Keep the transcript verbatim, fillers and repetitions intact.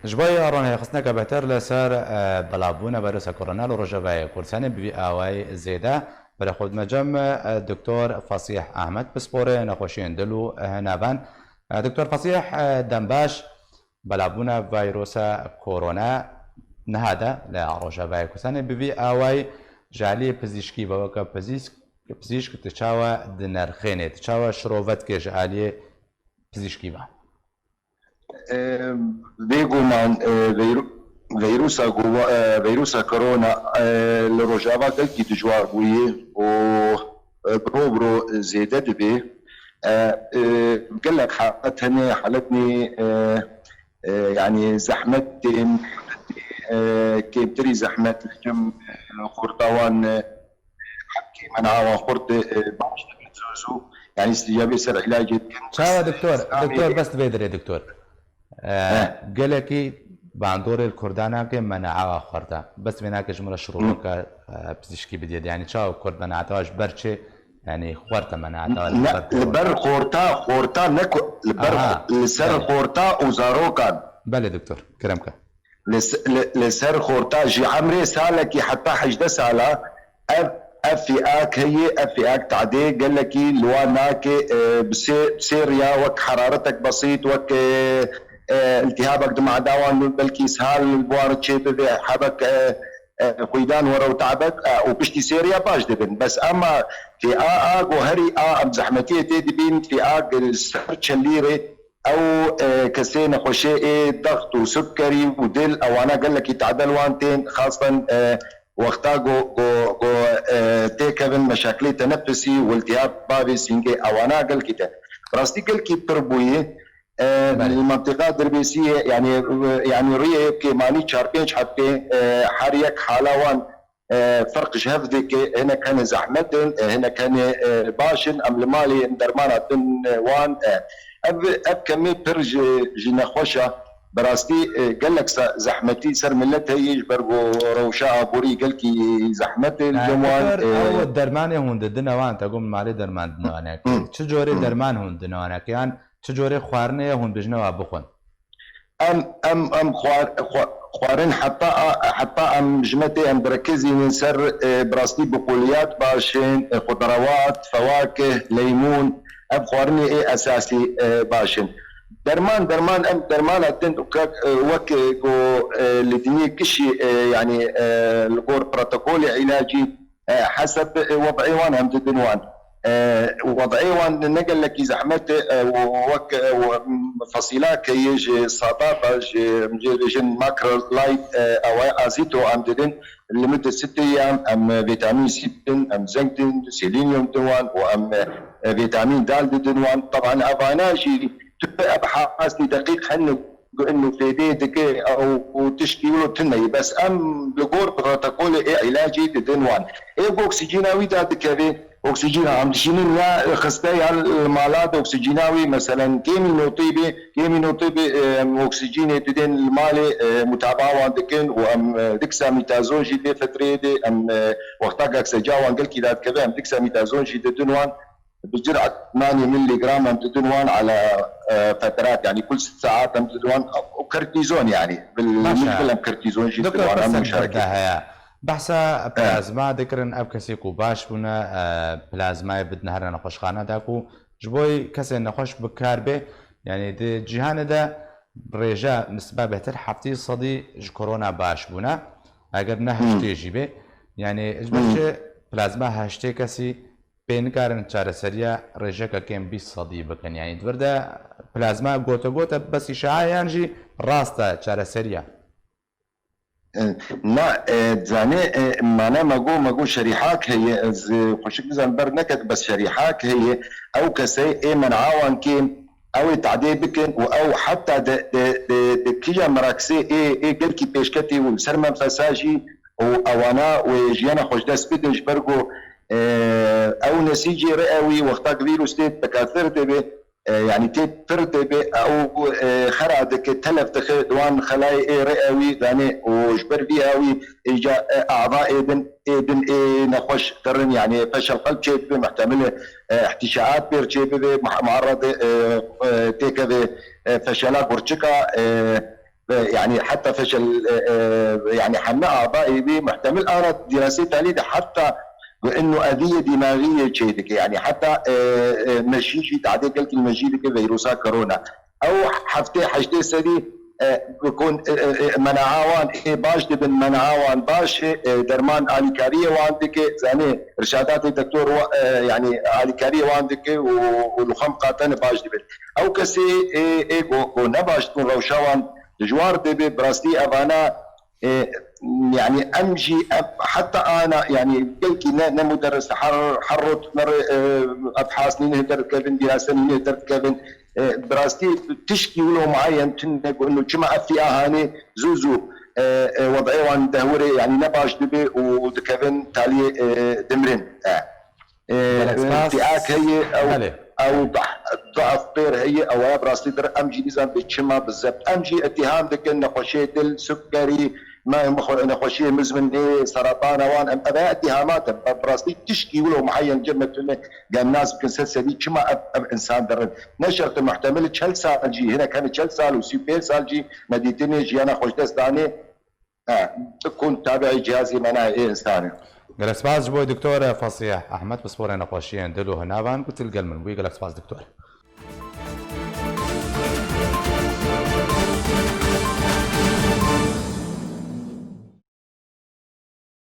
Ji bo ronahêxistineke bêhtir li ser, e, belavbûna vîrusa korona li Rojavayê Kurdistanê bi vî awayî zêde, berê xwe dime cem, e, Doktor Fasîh Ahmed pisporê nexweşiyên dil û, e, navan. E, Doktor Fasîh, e, dembaş, belavbûna vîrusa korona niha de li Rojavayê Kurdistanê bi vî awayî ji aliyê pizîşkî ve weke pizîşk, pizîşk tu çawa dinirxênê, tu çawa şirove dikê ji aliyê pizîşkî ve? E, Bêguman, e, veyru-, veyrusa gova-, e, veyrusa korona, e, li Rojava gelkî dijwar bûye û, e, bi ro bi ro zêde dibe. E, e, Gelek halet hene, halet nê, e, e, yanî zehmet tên, e, kêmtirî zehmet li cem, e, xurta wan, e, Hemkî menawan xurt, e, baş dibin zû zû. Yanî îstîcabê ser îlacê dikin. Çawa doktor? Doktor, bes divê dirê doktor. E, He. Gelekî bandorê li Kurdan nake menaa xurta. Bes vê nake ji min re şirûveke, e, pizîşkî bidiyê. Yanî çawa Kurd menaa te ji ber çi? Yanî xurta menaa te Ne, li ber xorta, xorta ne ku, li ber Aha, xo-, li ser belê. Xorta û zarokan. Belê doktor, kerem ke. Li se-, li, li ser xorta ji emrê salekî heta hejdeh sala ev, ev fîak heye, ev fîak tadê gelekî li wan nake, e, bi sê, bi sê riya wek heraretek besît, wek, e, e, iltihabek di mada wan belkî ishal li wan çêbibe, hebek, e, e, xwîdan were û tabek, e, û piştî sê riya baş dibin. Bes ema fîa a goherî a em zehmetiyê tê dibîn, fîa li ser çelîrê, Ew, e, kesê nexweşê ê dext û sukkerî û dil, ewana gelekî tadel wan tên, xasten, e, wexta go, go, go, e, têkevin meşakilê tenefusî û iltihab bavê sîngê, ewana gelkî te. Rastî gelkî pir bûyî, e, Belê. Li mentiqa Dirbêsiyê, yanî, e, yanî rûyê kêmanî çar pênc heftê, e, her yek hala wan e, ferq ji hev dike, hinek hene zehmet in, e, hinek hene, e, baş in, em li malê dermana din, e, wan, e, ev, ev kemî pir ji, ji nexweş e. Bi rastî, e, gelek se-, zehmetî ser milet heye, ji ber ku rewşa aborî gelkî zehmet e li cem wan, Doktor, e, ew dermanê hûn didine wan, te got malê derman didine wan e. Hı. Çi corê Hı. derman hûn didine wan e? Yan çi corê xwarinê ye hûn bijne wa bixwin? Em, em, em xwar-, xwa-, xwarin heta a, heta em ji me tê em direkizînin ser, e, bi rastî biquliyat baş in, e, xudrawat, fewakih, leymûn, ev xwarinê ê esasî, e, baş in. Derman, derman, em dermana din wek, e, wek, e, ku, e, li dinê kişî, e, yanî, e, li gor protokolê îlacî, e, heseb, e, wed'ê wan em didin wan. E, wed'ê wan ne gelekî zehmet e, e, wek, e, fesîla keyê ji sadata, ji, ji, ji macrolide, e, ew e azîto em didin. Li mide sitê em, em vîtamîn C din, em zeng din, selenium din wan û em, e, vîtamîn D didin wan. Teban evana jî tu bi ebhasî deqîq hene ku inu fêdê dike ew û tişkî wilo tune ye. Bes em li gor protokolê ê îlacî didin wan. Ê ku oksîjîna wî da dikeve, oksîjîna em dişînin ya xiste ya li mala de oksîjîna wî, meselen kêmî notî bê, kêmî notî bê, em, oksîjînê didin li malê, e, mutabaa wan dikin û em, e, dexamethasone jî vê fetreyê de em, e, wexta dexamethasone wan gelkî da dikeve, em dexamethasone jî didin wan. Bi cür'et nanî milîgram em didin wan ala, e, fetrat, yanî kul sit saat em didin wan, û kortîzon yanî, bil, Baş e. Bil em kortîzon jî Doktor, didin wan, em pirsek muşareke. Berde heye. Behsa He. Plazma dikirin, ev kesê ku baş bûne, e, plazmayê bidin here nexweşxane de ku ji bo kesê nexweş bi kar bê, yanî di cîhanê de rêje nisbe bêhtir heftê sedî ji korona baş bûne. Eger ne Hmm. heştê jî bê. Yanî ji ber Hmm. çi plazma heştê kesî pê nikarin çareseriya rêjeke kêm bîst sedî bikin? Yanî di vir de plazma gote gote bes îşeha yan jî rast e çareseriya? E, na, e, zanê, e, mane me got, me got şerîhak heye, ez, e, xweşik bizan ber neket, bes şerîhak heye, ew kesey ê men'a wan kêm, ew ê tadê bikin û ew heta de, de, de, de kîja meraksê ê, ê gelkî pêşketî û li ser menfesa jî û ewana wê jiyana xwe ji dest bidin, ji ber ku, e, ew nesîcê rê ewî wexta ku vîrus tê pekatir dibe, e, yanî tê pir dibe, ew, e, xera dike, telef dixe di wan xelayê ê rê ewî danê û ji ber vî ewî êca, e, ava ê din, ê din ê nexweş dirin, yanî feşel qelb çê bibe, muhtemel e, e, ihtîşaat pêr çê bibe, muh-, muarrede, e, e, têkeve, e, feşela gurçika, e, e, yani heta feşel, e, e, yani hemme abaî wî muhtemel ana dîrasê talî de heta انه اذیه دماغیه çê dike. Yani heta e, e, mejî jî tadê gelkî mejî dike veyrusa korona. Ew heftê heştê serî e, kon e, e, e, menaha wan ê baş dibin, menaha wan baş e, e, derman alîkariyê wan dike, zanê irşadatê doktor wa- e, yani alîkariyê wan dike û û li xwe miqatene baş dibin. Ew kesê ê ê ku ku ne baş dibin rewşa wan dijwar dibe, bi rastî evana e, yani em jî em, heta ana yani gelkî ne ne muderris her her rot me re e, ebhas nîne derdikevin, dîrase nîne derdikevin. E, bi rastî tişkî wilo muayen tune ku inu çima ev fiya hanê zû zû e, e, wed'ê wan dehwirê yani ne baş dibe û dikevin taliyê e, dimrin. E, e, Gelek spas. Fiyak heye ew Belê. Ew dah- dahf pêr heye ew ya bi rastî dir em jî nizan bi çima bi zebt. Em jî îtîham dikin nexweşiyê dil, sukerî, me- nexweşiyê mizminê, seretana wan em ev ya îtîhamat in. Bi rastî tişkî wilo muayen cem me tune gem nas bikin ser sebî çima ev, ev insan dirin. Ne şert e muhtemel çel sal jî, hinek hene çel sal û sî û pênc sal jî me dîtinê jiyana xwe ji dest danê. E, bikun tabiî cihazî me nayê însan e. Gelek spas ji bo Doktor Fasih Ehmed, pisporê nexweşiyên dil û hinavan ku tu li gel min bûyî. Gelek spas Doktor.